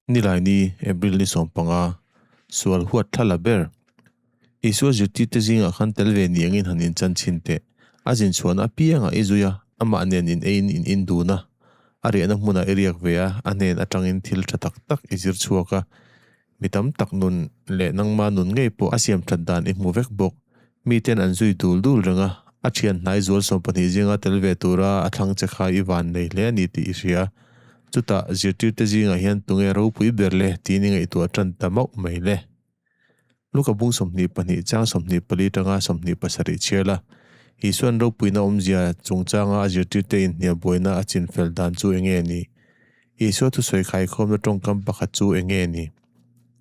Nilaini, April ni 15, sual huat thla la ber. Isua zirtirte zingah khan tel ve ni angin han inchan chhin teh. A zin chhuahna apiangah i zui a, amah nen in eiin in in dun a. A riahna hmunah i riak ve a, a hnen atangin thil tha tak tak i zir chhuak a. Mi tam tak nun leh nangma nun ngei pawh a siam that dan i hmu vek bawk. Miten an zui dul dul reng a, a thian hnai zual 12 zinga tel ve tura a thlang che kha i van nei hle a ni tih i hria. Chutah, zirtirte zingah hian tunge ropui ber le tiin i ngaihtuah tan ta mauh mai le. Luka bung 22 chang 24 tanga 27 chhiar la, Isuan ropuina awmzia chungchanga a zirtirte inhnial buaina a chinfel dan chu enge ni? Isua thusawi khaikhawmna tawngkam pakhat chu enge ni?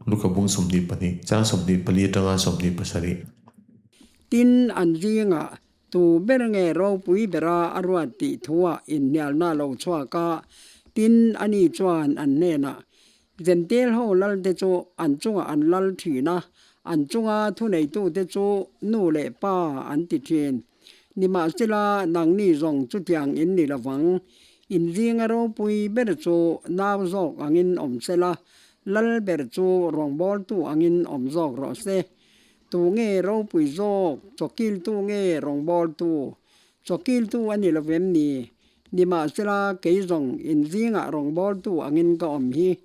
Luka bung 22, chang 24 atanga 27. Tin, an zingah tu ber nge ropui bera a ruat tih thuah inhnialna lo chhuak a, tin, ani chuan an hnenah, Zentel ho lalte chu an chungah an lal thin a, an chunga thuneitute chu nu leh pa an ti thin. Nimahsela, nangni zawng chutiang in ni lovang. In zinga ropui ber chu nau zawk angin awm sela, lal ber chu rawngbawltu angin awm zawk rawh se. Tu nge ropui zawk, chawkiltu nge rawngbawltu? Chawkiltu a ni lovem ni? Nimahsela, kei zawng in zingah rawngbawltu angin ka awm hi.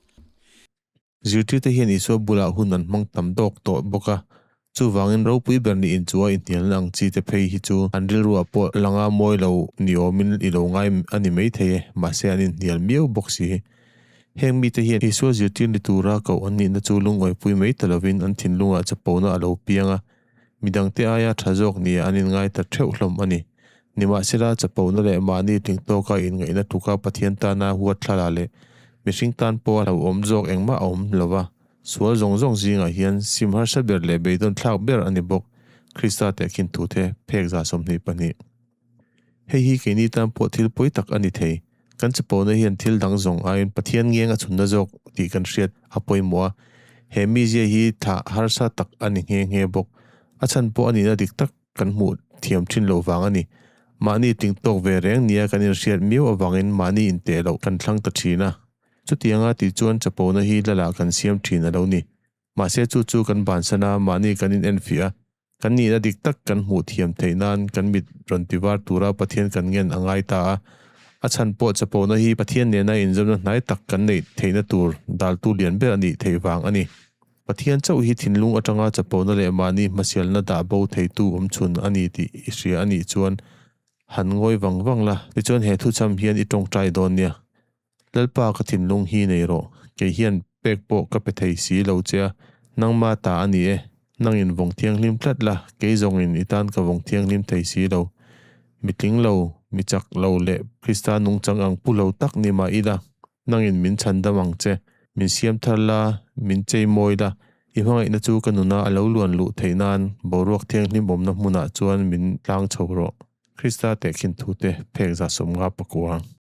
Zirtirte hian Isua bulah hun an hmang tam tawk tawh bawk a, chuvangin ropui ber ni inchua inhnialna ang chi te phei hi chu an rilruah pawh langa mawi lo ni awmin i lo ngai a ni maithei e, mahse an inhnial miau bawk si. Heng mite hian Isua zirtir ni tura koh an nihna chu lungawipui mai ta lovin an thinlungah chapona a lo piang a, Midangte aia tha zawk nia an inngai ta theuh hlawm a ni. Nimahsela, chapona leh mahni tling tawka inngaihna tluka Pathian tana huat thla leh mihring tan pawh a hlauhawm zawk engmah a awm lo va. Sual zawng zawng zingah hian sim harsa ber leh beidawn thlak ber a ni bawk, Krista tehkhin thute phek 22. Hei hi keini tan pawh thil pawi tak a ni thei. Kan chapona hian thil dang zawng aiin Pathian ngeng a chhunna zawk tih kan hriat a pawimawh a. He mizia hi thlah harsa tak a ni nghe nghe bawk. A chhan pawh a nihna dik tak kan hmuh thiam thin loh vang a ni. Mahni tling tawk ve reng nia kan inhriat miau avangin mahni inteh loh kan thlang ta thin a. Chutianga tih chuan chapona hi lalah kan siam thin a lo ni. Mahse chu chu kan bansan a, mahni kan inenfiah a, kan nihna dik tak kan hmuh thiam theih nan kan mit rawn ti var tura Pathian kan ngen a ngai ta a. A chhan pawh chapona hi Pathian nena inzawmna hnai tak kan neih theihna tur daltu lian ber a nih theih vang a ni. Pathian chauh hi thinlung atanga chapona leh mahni hmasialna dah bo theitu awmchhun a ni tih i hria a nih chuan han ngawi vang vang la, tichuan he thuchham hian i tawngtai dawn nia. Lalpa ka thinlung hi nei rawh, kei hian pek pawh ka pe thei si lo che a, nangma ta a ni e, nangin vawng thianghlim tlat la, kei zawngin i tan ka vawng thianghlim thei si lo. Mi tling lo, mi chak lo leh Krista nungchang ang pu lo tak ni mah ila, nangin min chhandam ang che, min siam thar la, min chei mawi la, i hmangaihna chu ka nuna a lo luan luh theih nan boruak thianghlim awmna hmunah chuan min tlang chho rawh. Krista tehkhin thute phek 55.